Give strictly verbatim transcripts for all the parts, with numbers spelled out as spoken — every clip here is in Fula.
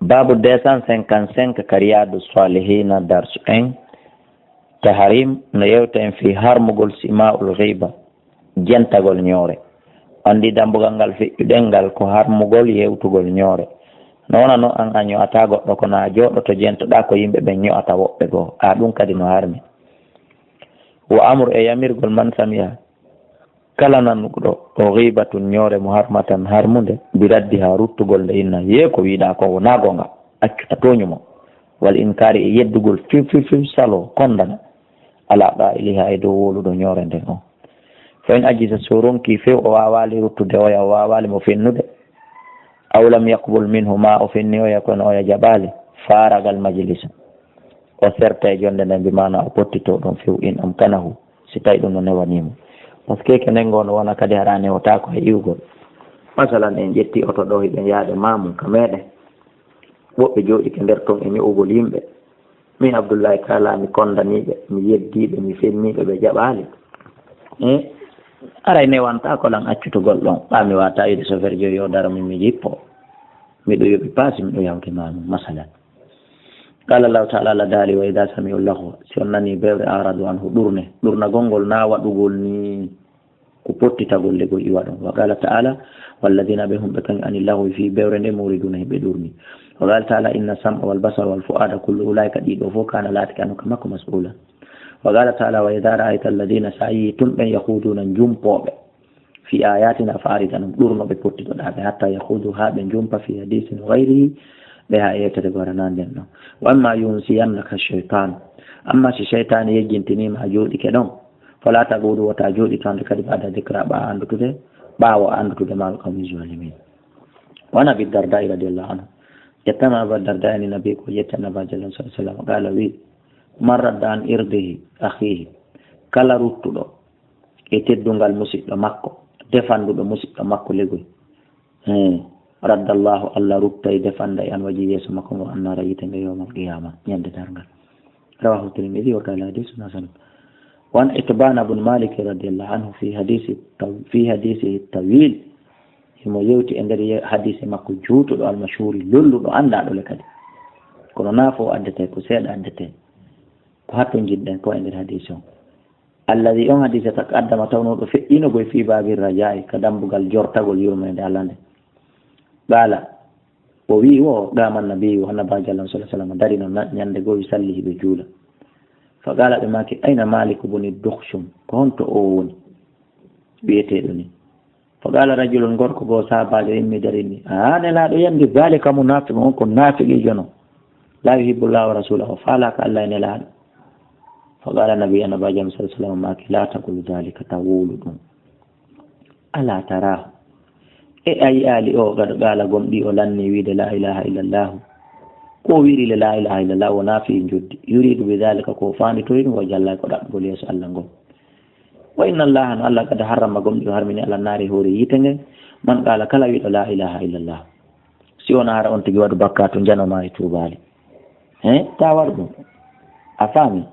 Baabu deux cent cinquante-cinq ka Riyadu Salihina, darsu en, Taharim, no yewta en fii harmugol sima'ul ghiba, jentagol ñoore. Anndi dambugal ngal feƴƴuɗen ngal ko harmugol yewtugol ñoore. No wona no an a ño'ataa goɗɗo, kono a jooɗoto jentoɗaa ko yimɓe ɓen ño'ata woɓɓe goo. A ɗum kadi no harmi. Wa amru e yamirgol man sami'a. Kala nanuɗo o ghibatun ñoore muharmatan harmunde, bi raddiha ruttugol nde inna, yee ko wiɗaa ko wonaa goonga, accu a tooñu mo. Wal inkari e yeddugol fiw fiw fiw salo kondana. Ala qa'iliha e dow wowluɗo ñoore nden on. Fa in ajisa so ronki few o waawaali ruttude oya, o waawaali mo fennude. Aw lam yaqbul minhu ma o fenni oya kono oya jaɓaali. Faragal majlisa. O serta e jonde nden bi maana o pottito ɗum few in amkanahu. Si tawi ɗum no newanii mo. Parce que kenen ngoo no wona kadi hara newotaako e iwgol. Masalan en ƴetti oto ɗo hiɗen yaade maamu ka meɗen. Woɓɓe jooɗike nder ton e ne'ugol yimɓe. Min Abdullahi kala mi kondaniiɓe, mi yeddiiɓe, mi fenniiɓe, ɓe jaɓaali. Eh, aray newantaako lan accutugol ɗon. Ɓaa mi wata wiide chauffeur joyi yo daro min mi jippo. Miɗo yoɓi paasi, miɗo yawti maamu, masalan. Qala Allahu ta'ala, Allah daali, wa idha sami'u laghwa, si on nani bewre, aradu anhu, ɗurne. Ɗurnagol ngol na waɗugol ni ko pottitagol le goy iwa ɗon. Wa qala ta'ala, walladhina ɓe humɓe kan ani laghwi fi bewre nde muriduna hiɓe ɗurni. Wa qala ta'ala, inna sam'a wal basara wal fu'ada kullu ulaika ɗiɗo fof kana laati kanu ka makko mas'ula. Wa qala ta'ala, wa idha ra'aita alladhina sa yi tun ɓen yakhuduna jumpoɓe. Fi ayatina fa'arid anhum, ɗurno ɓe pottitoɗaa ɓe, hatta yahudu haa ɓe jumpa fi hadisin ghayrihi, ɓe haa yewtere goranaande nden ɗon. Wa amma yunsiyannaka shaytan, amma si shaytaani yejjintiniima a jooɗike ɗon, fala taqudu, wota jooɗito hande kadi ba'da dhikra, ɓaawo anndutude, ɓaawo anndutude ma alqawmi zalimin. Wa an Abi Darda radiyallahu anhu, ƴettama Abu Darda ani nabi ko ƴetti Annabi sallallahu alaihi wasallam, qala wi, man radda an irdihi akhihi, kala ruttuɗo e teddungal musiɗɗo makko, defanduɗo musiɗɗo makko legoy. Hmm. Raddallahu, Allah ruttay, defanday an waji yeeso makko ngo annaara yiite nge yawmal qiyama, ñande darngal. Rawahu Tirmidhi wa qala hadithun hasan. Wa an Itbana bun Malik radiyallahu anhu fi hadisi taw-, fi hadisihi tawil. Himo yewti e nder ye-, hadisi makko juutuɗo, almashhuri, lolluɗo, anndaɗo le kadi. Kono naafo addete, ko seeɗa addete. Ko hatto jiɗɗen ko e nder hadisi on. Alladhi, on hadise, taqaddama, tawno ɗo feƴƴino koy, fi babi raja'i, ka dambugal jortagol yurmeende Allah nde. Qala, o wi wo, qama nabiyyu, Annabi sallallahu alaihi wasallam darino na-, ñande goo, yusalli, hiɓe juula. Fa qala, ɓe maaki, ayna Malik bun Dukhshum, ko honto o woni? Wi'eteeɗo ni. Fa qala rajulun, gorko goo sahabaajo immi darini, "Haa Nelaaɗo yandi, dhalika munafiqun, on ko naafiqiijo non. La yuhibbu Allaha wa rasulahu, o faalaaka Allah e Nelaaɗo." Fa qala Nabi, Annabi sallallahu alaihi wasallam maaki, "La taqul dhalika, ta wowlu ɗum. Ala tarahu. E a yi'aali o, qad qala, gomɗii o lanni wiide, la ilaha illallahu. Ko o wiiri le la ilaha illallah, wonaa fii njoddi. Yuridu bi dhalika, ko o faanditori ɗum, o jallay ko ɗaɓɓugol yeeso Allah ngol." Wa inna Allaha, no Allah, qad harrama, gomɗii o harmini, ala naari, hoore yiite ngen, man qala, kala wiiɗo la ilaha illallah. Si wona hara on tigi waɗu bakkaatu, janoma e tuubaali. He, ta waɗu ɗum. A faami?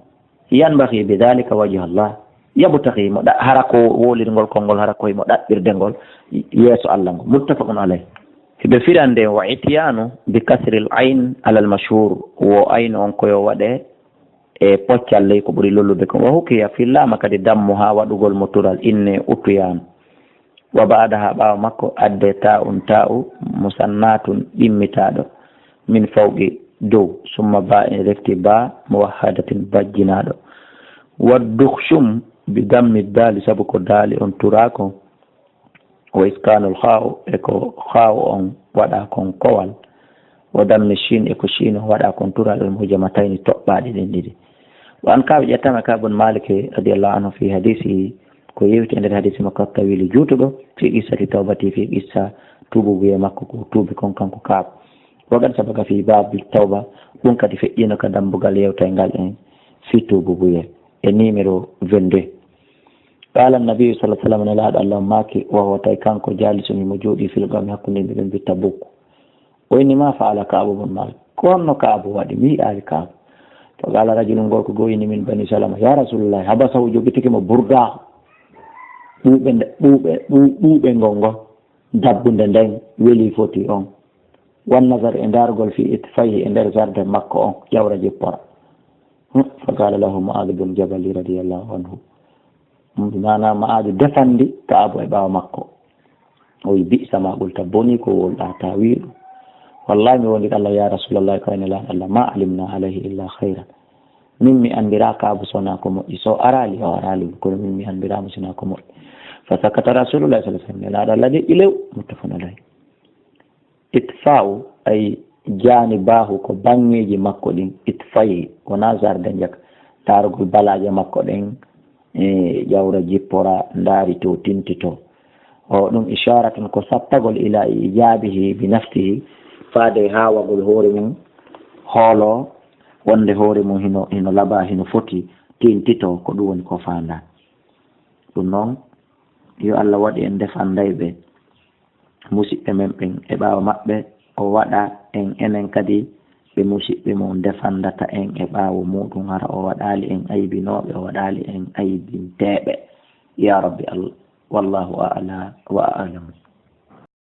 Yanbaghi bi dhalika wajhu Allah. Yabtaghi mo ɗa-, hara ko wolirgol konngol, hara ko himo ɗaɓɓirde ngol yeeso Allah ngol. Muttafaqun alayh. Hiɓe firande wa ityanu bi kasril ayn alal mashhur. Wo ayn on ko yo waɗe e poccal ley ko ɓuri lollude kon. Wa hukiya, fillaama kadi dammu haa waɗugol mo tural inne utuyaan. Wa ba'daha, ɓaawo makko adde ta'un, ta'u musannatun ɗimmitaaɗo, min fawqi dow, summa ba'in refti ba muwahhadatin bajjinaaɗo. Wa dukhshum bi dammi dali, sabu ko daali on turaako. Wa iskanul kha'u, e ko kha'u on waɗa kon kowal. Wa dammi shin, e ko shin on waɗa kon tural, al muhjamatayni, toɓɓaaɗi ɗin ɗiɗi. Wa an Ka'b, ƴettama Ka'b bun Malik radiyallahu anhu fi hadisihi, ko yewti e nder hadisi makko tawili juutuɗo, fi qissati tawbati, fi qissa tuububuye makko ko tuubi kon kanko Ka'b. Wa qad sabaqa fi babi tawba, ɗum kadi feƴƴino ka dambugal yewtay ngal en fi tuububuye e numéro vingt-deux. Qala an-nabi sallallahu alaihi wasallam, Nelaaɗo Allah maaki, wa huwa, tawi kanko, jalisun, himo jooɗi, fil qawmi, hakkunde yimɓe ɓen, bi Tabuk. O inni, ma fa'ala Ka'bu bun Malik? Ko honno Ka'bu waɗi? Mi yi'aali Ka'bu. Fa qala rajulun, gorko goo inni, min Bani Salama, ya Rasulullah, habasahu, jogitike mo burdaahu. Ɓuuɓe nde, ɓuuɓe, ɓuu-, ɓuuɓe ngol ngol. Dabbunde nden weli foti on. والنظر e ndaarugol في إطفيه e nder jardin makko on, ƴawra jippora. Hmm. فقال له معاذ بن جبل رضي الله عنه. Hmm, maana Ma'aadu defandi Ka'abu e ɓaawo makko. O wi, "بئس ما قلت, boni ko wolɗaa ta wi ɗum. Wallahi mi wondi Allah ya Rasulallah, ko ene lan Allah, ما علمنا عليه إلا خيرا." Min mi anndira Ka'abu sona ko moƴƴi, so araali o araali, kono min mi anndira mo sona ko moƴƴi. فسكت رسول الله صلى الله عليه وسلم, Nelaaɗo Allah deƴƴi lew, متفق عليه. Itfa'u, ay, jaanibahu, ko baŋŋeeji makko ɗin, itfayi, wonaa jardin jaka, taarugol balaaje makko ɗen, e ƴawra jippora, ndaari to, tinti to. O ɗum isharatun ko sattagol ila ijabihi bi nafsihi, faade haawagol hoore mum, hoolo wonde hoore mum hino, hino laba, hino foti, tinti to, ko ɗum woni ko faandaa. Ɗum noon, yo Allah waɗu en defandayɓe musiɓɓe men ɓen e ɓaawo maɓɓe, o waɗa en enen kadi ɓe musiɓɓe mum defandata en e ɓaawo muɗum, hara o waɗaali en aybinooɓe, o waɗaali en aybinteeɓe. Ya Rabbi Allah, wallahu a'la wa a'lamu.